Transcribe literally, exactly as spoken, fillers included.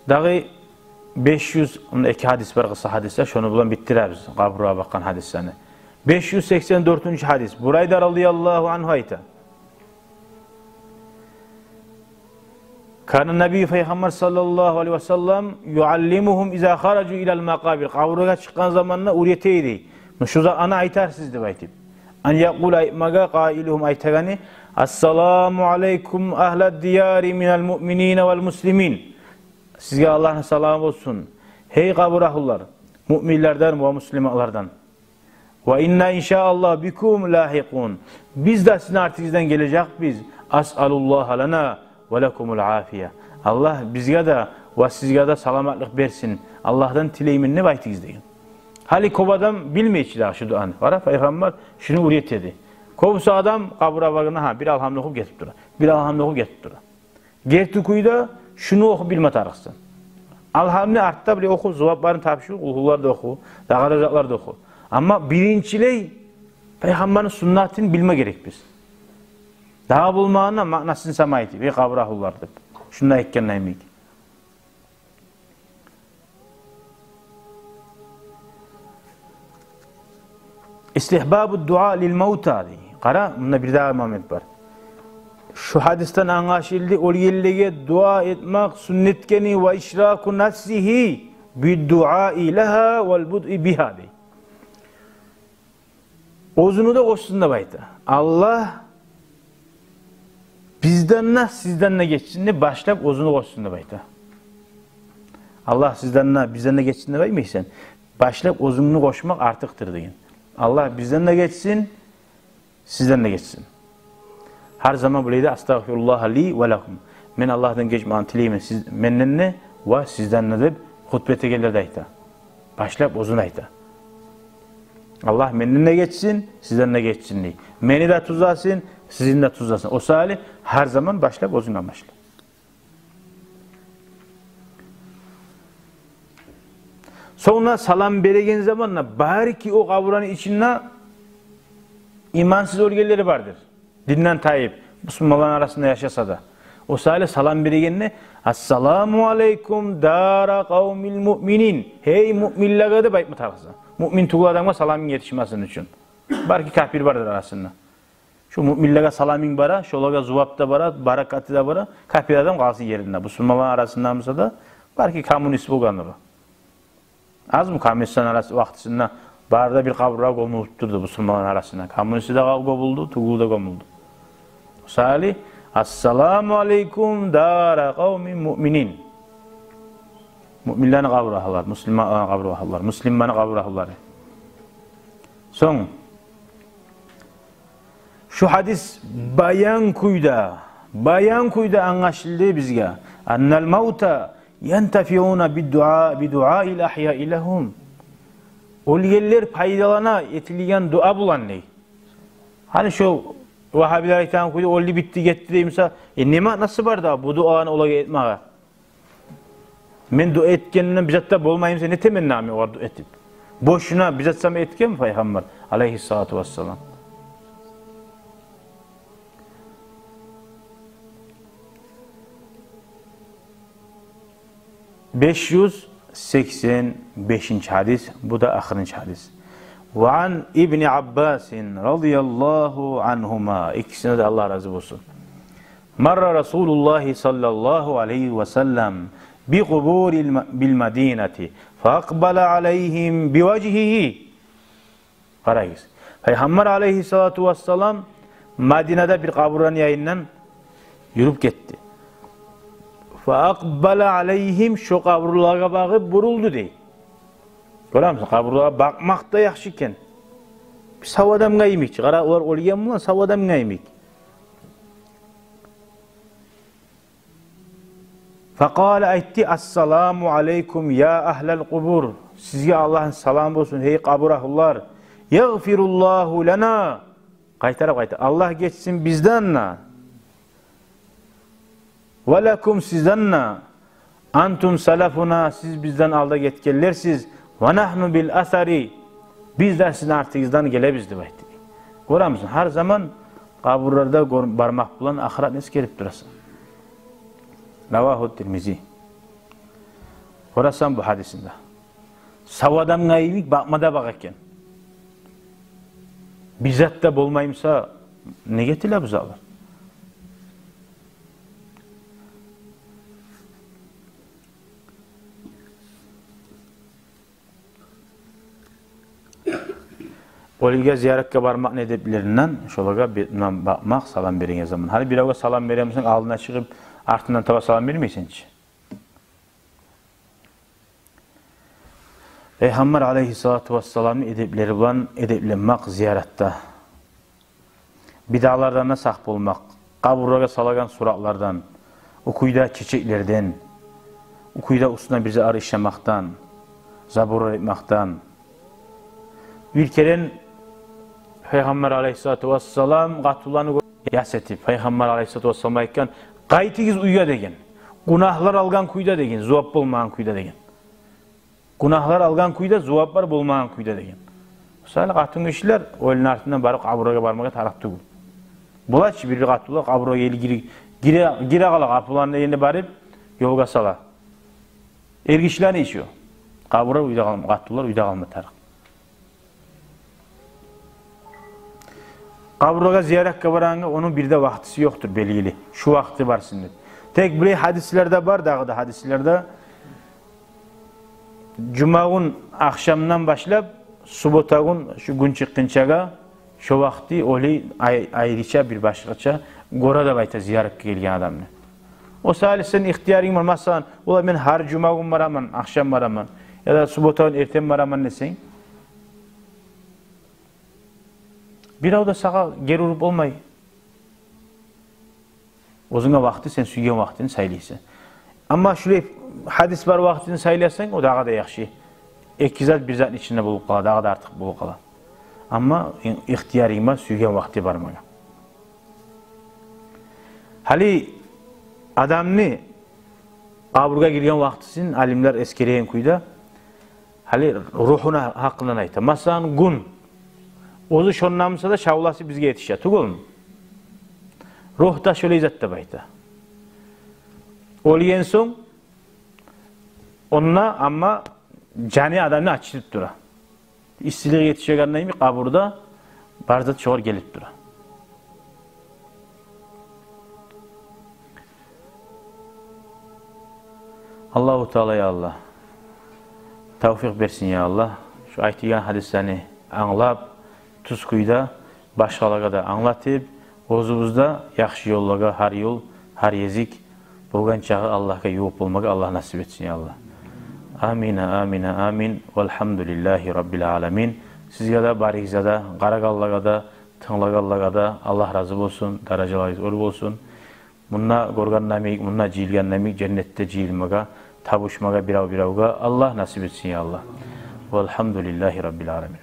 Дагъы беш юз, мунда эки гьадис бар, къысгъа гьадислер, шону булан битдиребиз къабургъа бакъгъан гьадислени. Беш юз сексен дёртюнчю гьадис. Бурайда радияллагьу ангьу айта: «Кана набий», Пайхаммар саллаллагьу алайгьи ва саллам, «юаллимугьум иза харажу илал макъабир», къабургъа чыкъгъан заманда уьйрете эди. «Шу затланы айтарсыз», — деп айтып. «Ан якъула», айтмагъа, «къаилугьум», айтагъаны: «Ассаламу алайкум агьлад дияри минал муъминина вал муслимин». «Сизге Аллагьны саламы болсун, гьей къабур агьлулар, муъминлерден ва муслиманлардан. Ва инна иншааллагь бикум лагьикъун. Биз де сизин артыгъыздан гележекбиз. Асъалуллагьа лана ва лакумул афия. Аллагь бизге де ва сизге де саламатлыкъ берсин. Аллагьдан тилеймен», — деп айтыгъыз деген. Гьали кёп адам билмей чи дагъы шу дуаны. Къара, Пайхаммар шуну уьйрете эди. Кёбюсю адам къабургъа баргъанда, гьа, бир алгьамны охуп гетип тура. Бир алгьамны охуп гетип тура. Герти кюйде шуну охуп билме тарыкъсан. Алгьамны артда бир оху, зувапларын тапшы, къулгьулар да оху, дагъы да затлар да оху. Амма биринчилей Пайхаммарны суннатын билме герекбиз. Дагъы болмагъанда маънасын сама айтып, «Эй къабур агьлулар», — деп. Шунда айтгъан йимик. «Истигьбабу дуа лил мавта», — дей. Къара, мунда бир дагъы момент бар. Шу гьадисден англашылды оьлгенлеге дуа этмек суннат экени: «ва ишраку нафсигьи бид дуаи лагьа вал будъи бигьа», — дей. Оьзюню де къошсун деп айта. Аллагь бизден де, сизден де гечсин деп, башлап оьзюню къошсун деп айта. Аллагь сизден де, бизден де гечсин деп айтмайсан. Башлап оьзюнгню къошмакъ артыкъдыр деген. Аллагь бизден де гечсин, сизден де гечсин. Гьар заман булай да: «Астагъфируллагьа ли ва лакум». Мен Аллагьдан гечмагъын тилеймен сиз, менден де ва сизден де деп хутба этегенлер де айта. Башлап оьзюн айта. «Аллагь менден де гечсин, сизден де гечсин», — дей. «Мени де тюзлесин, сизин де тюзлесин». О саялы гьар заман башлап оьзюнгден башла. Сонг да салам береген заманда, балики, о къабурны ичинде имансыз оьлгенлер бардыр. Динден тайып, бусурманланы арасында яшаса да. О саялы салам берегенде: «Ассаламу алайкум дара къавмил муъминин». «Гьей муъминлеге», — деп айтма тарыкъсан. Муъмин тюгюл адамгъа саламынг етишмесин учун. Балики, капир бардыр арасында. Шу муъминлеге саламынг бара, шолагъа зувап да бара, баракаты да бара. Капир адам къалсын еринде. Бусурманланы арасында буса да, балики, коммунист болгъандыр о. Азмы коммунистлени арасы вакътисинде бары да бир къабургъа гёмюлюп турду бусурманланы арасында. Коммунисти де гёмюлдю, тюгюл де гёмюлдю. О саялы: «Ассаламу алайкум дара къавмин муъминин». Муъминлени къабур агьлулары, муслиманланы къабур агьлулары, муслимлени къабур агьлулары. Сонг шу гьадис баян кюйде, баян кюйде англашылды бизге. «Аннал мавта янтафиуна биддуа, бидуаил ахьяи лагьум». Оьлгенлер пайдалана этилген дуа булан, дей. Гьали шо вагьабилер айтагъан кюйде оьлдю, битди, гетди дей буса, э, не маънасы бар да бу дуаланы олагъа этмеге? Мен дуа этгенден бир зат да болмай буса, не этемен мен огъар дуа этип? Бошуна бир зат сама этгенми Пайхаммар алайгьиссалату вассалам? Беш юз сексен бешинчи гьадис, бу да ахырынчы гьадис. Ва ан ибни Аббасин радияллагьу ангьума, экисине де Аллагь рази болсун. Марра Расулуллагьи саллаллагьу алайгьи ва саллам би къубурил ма-, бил Мадинати, фа акъбала алайгьим би важгьигьи. Къарагъыз. Пайхаммар алайгьиссалату вассалам Мадинада бир къабурланы янындан юрюп гетди. Фа акъбала алайгьим, шо къабурлагъа багъып бурулду, дей. Гёремисен, къабурлагъа бакъмакъ да яхшы экен. Сав адамгъа йимик чи. Къара, олар оьлген булан сав адамгъа йимик. Факъала, айтды: «Ассаламу алайкум я агьлал къубур». Сизге Аллагьны саламы болсун, гьей къабур агьлулар. «Ягъфируллагьу лана». Къайтарып къайта. Аллагь гечсин бизден де. «Ва лакум», сизден де. «Антум салафуна», сиз бизден алда гетгенлерсиз. «Ва нагьну бил асари», биз де сизин артыгъыздан гелебиз, деп айтды. Гёремисен, гьар заман къабурларда гёр-, бармакъ булан ахыратны эсгерип турасан. Равагьу Тирмизи. Гёресен бу гьадисинде. Сав адамгъа йимик бакъма да бакъ экен. Бир зат да болмаймыса, неге этиле бу затлар? Оьлюге зияратгъа бармакъны эдеплеринден, шолагъа бетинден бакъмакъ, салам береген заман. Гьали биревге салам беремисен, алдына чыгъып, артындан таба салам бермейсен чи. Пайхаммар алайгьиссалату вассаламны эдеплери булан эдепленмакъ зияратда. Бидалардан да сакъ болмакъ, къабурлагъа салагъан суратлардан, о кюйде чечеклерден, о кюйде уьстюне бир зат ышламакъдан, забор этмакъдан. Бир керен Пайхаммар алайгьиссалату вассалам къатынланы гё-, яс этип, Пайхаммар алайгьиссалату вассалам айтгъан: «Къайтыгъыз уьйге», – деген. «Гюнагьлар алгъан кюйде», – деген, «зувап болмагъан кюйде», – деген. «Гюнагьлар алгъан кюйде, зуваплар болмагъан кюйде», – деген. Мисалы, къатынгишилер оьлюню артындан барып къабурлагъа бармагъа тарыкъ тюгюл. Бола чы, бир-бир къатынлар къабурлагъа гелип гире, гире, гире къала, къапуланы энни барып ёлгъа сала. Эргишилени иши о. Къабурда уьйде къалма, къатынлар уьйде къалма тарыкъ. Къабурлагъа зияратгъа барагъангъа ону бир де вакътиси ёкъдур белгили, шу вакъти барсын деп. Тек булай гьадислерде бар, дагъы да гьадислерде, жумагюн ахшамдан башлап субботагюн шу гюн чыкъгъынчагъа, шо вакъти оьлю ай-, айрыча, бир башгъача гёре деп айта зияратгъа гелген адамны. О саялы сени ихтиярынг бар, масала, ола, мен гьар жумагюн бараман, ахшам бараман, яда субботагюн эртен бараман десенг, бирев де сагъа гери уруп болмай. Оьзюнге вакъти, сен сюйген вакътини сайлайсан. Амма шулай гьадис бар вакътини сайласанг, о дагъы да яхшы. Эки зат бир затны ичинде болуп къала, дагъы да артыкъ болуп къала. Амма и-, ихтиярынг бар сюйген вакъти бармагъа. Гьали адамны къабургъа гирген вакътисин алимлер эсгереген кюйде, гьали ругьуну гьакъындан айта. Масала, гюн оьзю шондан буса да шавласы бизге етише тюгюлмю? Ругь да шолай зат деп айта. Оьлген сонг, онда амма жаны адамны ачытып тура. Иссилиги етишегенде йимик къабурда бар зат шогъар гелип тура. Аллагьу Таала, я Аллагь, тавфикъ берсин, я Аллагь. Шу айтылгъан гьадислени англап, тюз кюйде башгъалагъа да англатып, оьзюбюз де яхшы ёллагъа, гьар ёл, гьар гезик болгъан чакъы Аллагьгъа ювукъ болмагъа Аллагь насип этсин, я Аллагь. Амин, амин, амин. Валгьамдулиллагьи раббил аламин. Сизге де, баригизге де, къарагъанлагъа да, тынглагъанлагъа да Аллагь рази болсун, даражаларыгъыз оьр болсун. Мунда гёргенде йимик, мунда жыйылгъанда йимик, женнетде жыйылмагъа, табушмагъа бирев-биревге Аллагь насип этсин, я Аллагь. Валгьамдулиллагьи раббил аламин.